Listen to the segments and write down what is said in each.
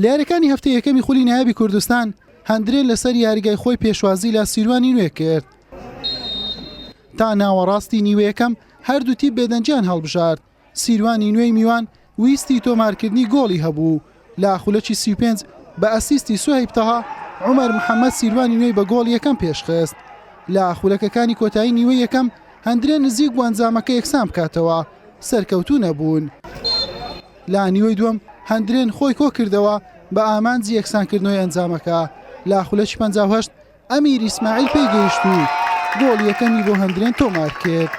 لە یاریەکانی هەفتەی یەکەمی خولی نایابی کوردستان، هەندرێن لەسەر یاریگای خۆی پێشوازی لە سیروانی نوێ کرد. تا ناوەڕاستی نیوە یەکەم هەردوو تیپ بێدەنگیان هەڵبژارد، سیروانی نوێی میوان ویستی تۆمارکردنی گۆڵی هەبوو، لە خولەکی 35 بە ئەسیستی سوهەیب تەها، عومەر محەمەد سیروانی نوێی بە گۆڵی یەکەم پێشخست. لە خولەکەکانی کۆتایی نیوەی یەکەم هەندرێن نزیک بوو ئەنجامەکە یەکسان بکاتەوە، سەرکەوتوو نەبوون. لە نیوەی دووەم هەندرێن خۆی کۆکردەوە بە ئامانجی یەکسانکردنەوەی ئەنجامەکە، لە خولەکی 58 ئەمیر ئیسماعیل پێیگەیشت و گۆڵی یەکەمی بۆ هەندرێن تۆمارکرد.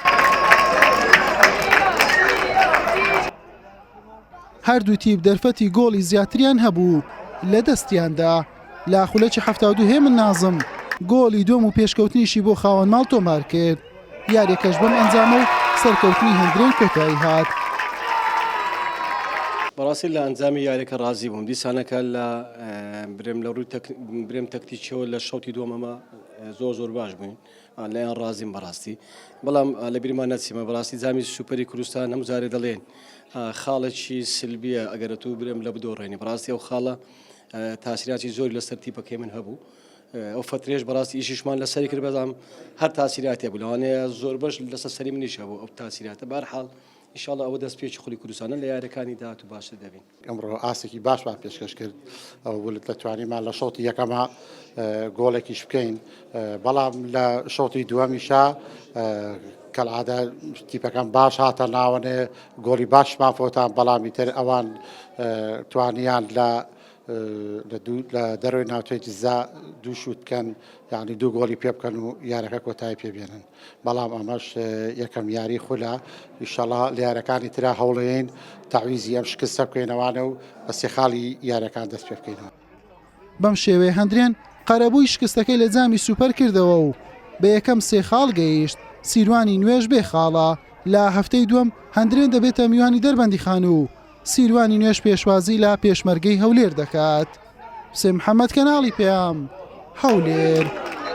هەردوو تیپ دەرفەتی گۆڵی زیاتریان هەبوو لە دەستیاندا. لە خولەکی 72 هێمن نازم گۆڵی دووەم و پێشکەوتنیشی بۆ خاوەن ماڵ تۆمارکرد. یاریەکەش بەم ئەنجامە و سەرکەوتنی هەندرێن کۆتایی هات. بەڕاستی لە ئەنجامی یاریەکە ڕازی بووم دیسانەکە لە برێم لە ڕووی برێم تەکتیکیەوە لە شەوتی دووەم ئەمە زۆر زۆر باش بووین لایەن ڕازیم بەڕاستی بەڵام لە بیرمان نەچیمە بەڕاستی جامی سوپەری کوردستان هەموو جارێ دەڵێن خاڵێکی سلبیە ئەگەر تو برێم لە بدۆڕێنی بەڕاستی ئەو خاڵە تاسیراتی زۆری لەسەر تیپەکەی من هەبوو ئەو فەترێش بەڕاستی ئیشیشمان لەسەری کرد بەڵام هەر تاسیراتی هەبوو لەوانەیە زۆربەش لەسەر سەری منیش هەبوو ئەو تاسیراتە بەهەرحاڵ ئینشاڵڵا ئەوە دەستپێکی خولی کوردستانە لە یاریەکانی داهاتوو باشتر دەبین. ئەمڕۆ ئاستێکی باشمان پێشکەش کرد ئەو لە توانیمان لە شەوتی یەکەما گۆڵێکیش بکەین بەڵام لە شەوتی دووەمیشا کەلعادە تیپەکان باش هاتە ناوەێ گۆڵی باشمان فۆتان بەڵامی تر ئەوان توانیان لە لە دوو لە دەرەوەی ناوچەی جزا دوو شووت بکەن یعنی دوو گۆڵی پێ بکەن و یارەکە کۆتایی پێ بێنن بەڵام ئەمەش یەکەم یاری خولە ئیشەڵا لە یارەکانی ترا هەوڵێن تەعویزی ئەم شکستە بکەینەوانە و بە سێ خاڵی یارەکان دەست پێ بکەینەوە. بەم شێوەیە هەندرێن قەرەبووی شکستەکەی لە جامی سوپەر کردەوە و بە یەکەم سێ خاڵ گەیشت، سیروانی نوێش بێ خاڵە، لە هەفتەی دووەم هەندرێن دەبێتە میوانی دەربەندیخان و سیروانی نوێش پێشوازی لە پێشمەرگەی هەولێر دەکات. حوسێن محەمەد کەناڵی پەیام، هەولێر.